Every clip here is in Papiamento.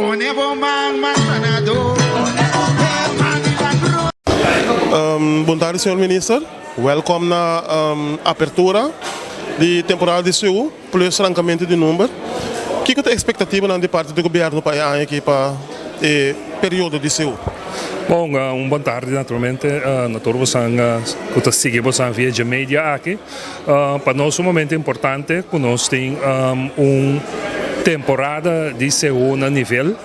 Pone bo man man sanador E man milagroso. Bon tardi señor Minister, welkom na apertura di temporada di Seú plus rankamento di number. Kiko ta e ekspektativanan di parti di gobièrnu pa e aña aki pa e periodo di Seú? Bon, un bon tardi naturalmente na tur bosan ku ta sigui bosan via dje media aki. Pa nos sumamente importante ku nos tin un temporada di Seú na nivel.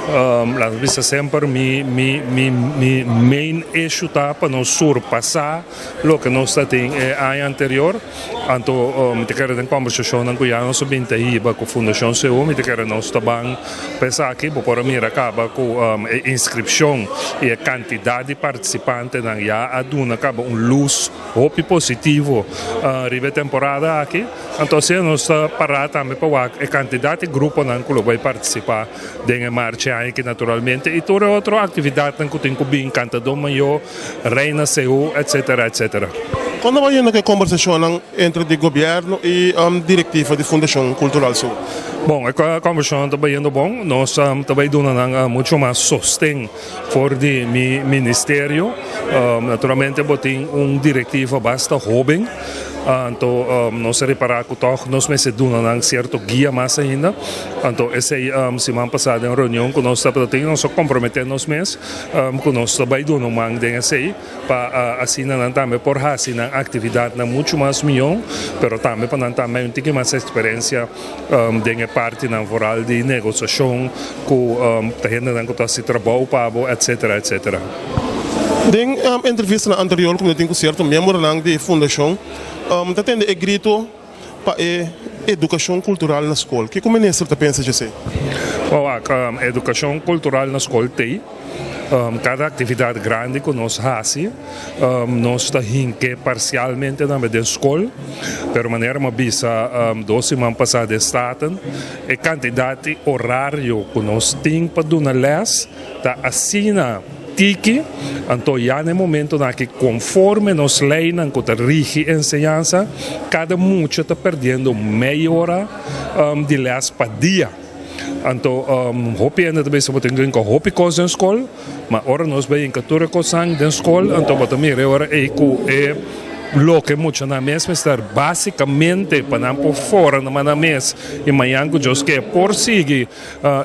Laat nos bisa semper mi mi mi mi main issue ta pa nos surpasá loke nos ta tin e aña anterior. Anto mi ta kere den kombersashonnan ku ya nos a bin ta hiba ku Fundashon Seú mi ta kere nos ta ban pa esaki. Bo por a mira kaba ku e inskripshon i e kantidat di partisipantenan ya a duna kaba un lus Hopi positivo riba e temporada aki. Anto asina nos ta pará tambe pa wak e kantidat di gruponan ku lo bai partisipá den e marcha aki naturalmente i tur e otro aktividatnan ku tin ku bin, Kantadó Mayó, Reina Seú, etsetera, etsetera. Kon ta bai yendo ku e kombersashonnan entre di gobièrnu i direktiva di Fundashon Kultural Seú? Bon, e kombersashonnan ta bai yendo bon. Nos ta bai duna nan muchu mas sosten. For di mi ministerio, naturalmente bo tin un directiva basta hoben, anto nos a repara cu toch nos mester duna nan cierto guia mas ainda, anto esey siman pasa den reunion cu nos tabata tin nos a compromete nos mes cu nos ta bay duna un man den esey pa asina nan tambe por haci nan actividadnan mucho mas miyo, pero tambe pa nan tambe hay un tiki mas experiencia. Den e partinan vooral di negosiashon ku ta hendenan ku ta hasi trabou pa bo etsetera etsetera. Den entrevistanan anterior ku mi ta tin ku sierto miembronan di e fundashon ta tende e grito pa e edukashon kultural na skol. Kiko minister ta pensa dje esei? Wak, edukashon kultural na skol t'ei. Kada aktividat grandi ku nos hasi, nos ta hink'é parsialmente tambe den skol. Pero manera mi a bisa dos siman pasá den Staten, e kantidat di orario ku nos tin pa duna lès ta asina tiki, anto ya na e momentonan aki konforme nos leinan ku ta rigi enseñansa, kada mucha ta perdiendo mei ora di lès pa dia. Anto hopi hende ta bisa bo tin ku hinka hopi kos den skol, ma ora nos bai hinka tur e kosnan den skol anto bo ta mira e ora ei ku e loke muchanan mes mester basikamente pa nan por fora na nan mes i mañan ku Dios ke por sigui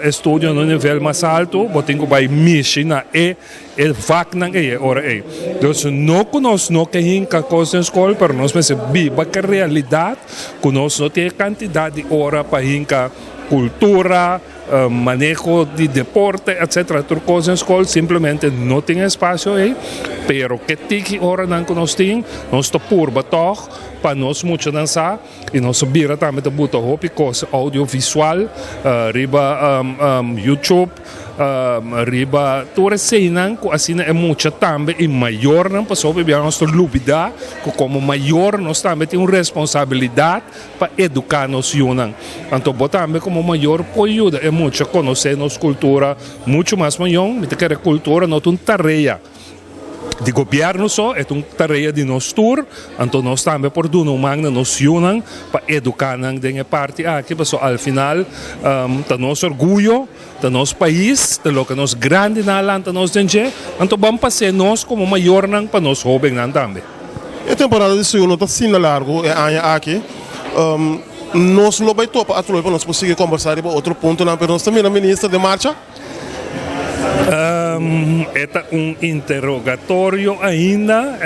estudio na un nivel mas alto bo tin ku bai mishi na e E vaknan ei e ora ei. Dus no ku nos no ke hinka kos den skol, pero nos mester biba ku e realidat ku nos no tin e kantidat di ora pa hinka kultura, maneho di deporte, etsetera. Tur kos den skol simplemente no tin e espasio ei. Pero ke tiki oranan ku nos tin, nos ta purba tòg pa nos muchanan sa i nos a bira tambe ta buta hopi kos audiovisual riba YouTube. Riba tur eseinan ku asina e mucha tambe i mayornan pasobra bia nos ta lubida ku komo mayor nos tambe tin un responsabilidat pa eduká nos yunan. Anto bo tambe komo mayor por yuda e mucha konosé nos kultura muchu mas mayon. Mi ta kere kultura no ta un tarea di gobierno so, e ta un tarea di nos tur, anto nos tambe por duna un man na nos yunan pa educa nan den e parti aki, pasobra al final ta nos orguyo, ta nos pais, ta loke nos grandinan a lanta nos den dje, anto ban pas'é nos como mayornan pa nos hobennan tambe. E temporada di suyo no ta asina largo e aña aki, nos lo bay topa atrobe pa nos por sigui combersa riba otro puntonan, pero nos ta mira minister den marcha. E ta un interrogatorio ainda.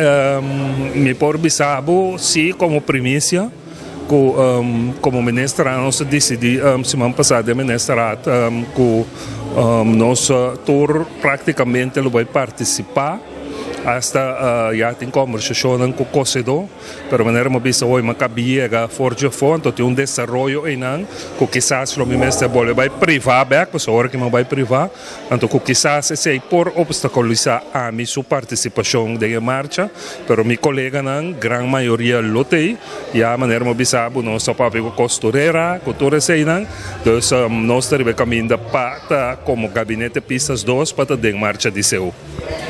Mi por bisa bo si como primicia cu como minister nos a dicidi siman pasa den ministerraad cu nos tur practicamente lo bay participa hasta ya tin conversacionnan cu cosedor. Pero manera mi a bisa hoy mi a kabi yega for dje afó, anto tin un desaroyo einan ku kisas lo mi mester bolbe bai privá bèk, pasobra ora ku mi a bai privá, anto ku kisas esei por opstakulisá ami su partisipashon den e marcha, pero mi koleganan gran mayoria lo t'ei, ya manera mi a bisa bo nos ta papia ku kosturera, ku tur eseinan, dus nos ta riba e kaminda pa ta komo Gabinete Pisas dos pa ta den marcha di Seú.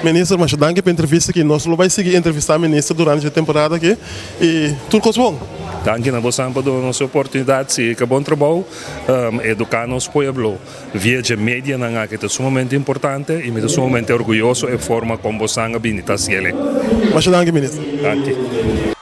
Minister, masha danki pa entrevista aki. Nos lo bai sigui entrevista minister durante e temporada aki y tur cos bon. Danki na boso pa duna nos oportunidat, sigui ku bon trabou, eduká nos pueblo via di medianan aki ta sumamente importante i mi ta sumamente orguyoso e forma kon boso a bini ta hasié. Masha danki, minister. Danki.